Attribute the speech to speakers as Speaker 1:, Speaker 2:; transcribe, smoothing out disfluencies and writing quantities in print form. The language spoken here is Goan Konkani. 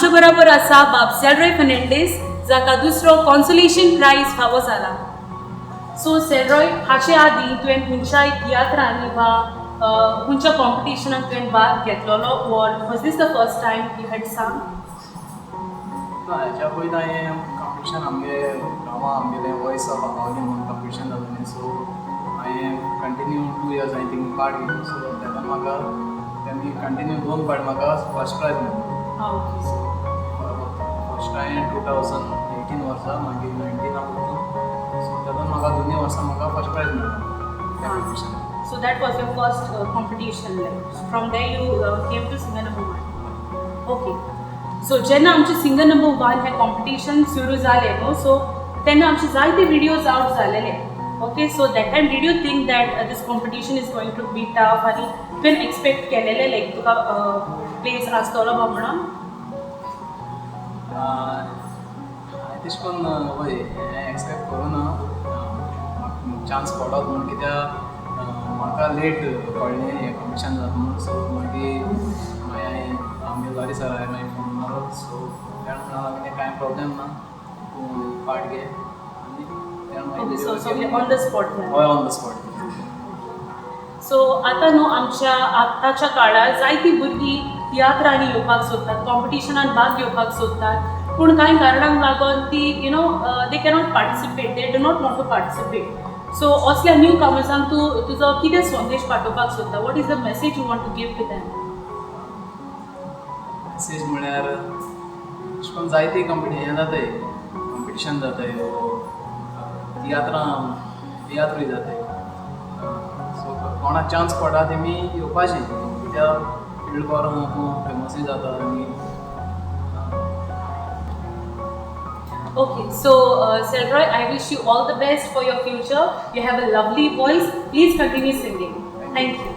Speaker 1: आमच्या बराबर आसा बाब सेलरॉय फेर्नांडीस, जाका दुसरो कॉन्सोलेशन प्रायज फावो जाला. सो सेलरॉय, हाचे आदीं तुवें खंयच्याय तियात्रांनी वा खंयच्या कॉम्पिटिशनाक तुवें भाग घेतलेलो or was this the first time you had sung?
Speaker 2: ना, हेच्या पयलीं हांवें कॉम्पिटिशन, आमगे गांवां आमगेलें वॉयस ऑफ आंबावली म्हणून कॉम्पिटिशन जातालें. सो हांवें कंटिन्यू 2 इयर्स हांवें थिंग पार्ट घेतलो. सो तेन्ना म्हाका तेमी कंटिन्यू दोन पार्ट म्हाका फर्स्ट प्रायज मेळ्ळो.
Speaker 1: ओके.
Speaker 2: फर्स्ट हांवें 2018 वर्सा, मागीर 19 वचून. सो तेतून म्हाका दोनूय वर्सां म्हाका फर्स्ट प्रायज मेळ्ळो त्या कॉम्पिटिशनाक.
Speaker 1: So that was your first competition. Like from there you came to Singer Number One. Okay. So जेन्ना आमचे सिंगर नंबर वन हे कॉम्पिटिशन सुरू जालें न्हू, सो तेन्ना आमचे जायते विडियोज आवट जालेले. Okay, so that time did you think that this competition is going to be tough आनी तुवें एक्सपेक्ट केलेलें लायक तुका प्लेस आसतलो बा म्हणून?
Speaker 2: हांवें तशें करून हय, हें एक्सपेक्ट करूं ना चान्स पडत म्हूण, कित्याक म्हाका लेट कळ्ळें हें कॉम्पिटिशन जाता म्हूण. सो मागीर मागीर हांवें आमगे लॉरी सर हांवें मागीर फोन मारलो. सो तेणें म्हणलें लागलें, कांय प्रॉब्लेम ना, तूं पार्ट घे. आनी तेणें
Speaker 1: ओके, सो सगळें ऑन the spot जालें?
Speaker 2: हय, ऑन the spot.
Speaker 1: सो आतां न्हू आमच्या आतांच्या काळार जायतीं भुरगीं तियात्रांनी येवपाक सोदतात, कॉम्पिटिशनान भाग घेवपाक सोदतात, पूण कांय कारणांक लागून ती they cannot participate, they do not want to participate. So असल्या न्यू कमर्सांक तूं तुजो कितें संदेश पाठोवपाक सोदता? What is the message you want to give to them?
Speaker 2: Message म्हळ्यार अशें करून जायती हें जाताय, कॉम्पिटिशन जाताय, तियात्रां, तियात्रूय जाताय. सो कोणाक चान्स पडटा तेमी येवपाचें, कित्याक फिल्ड बरो आहा, तूं फेमसूय जाता आनी
Speaker 1: Okay, so Selroy, I wish you all the best for your future. You have a lovely voice. Please continue singing. Thank you.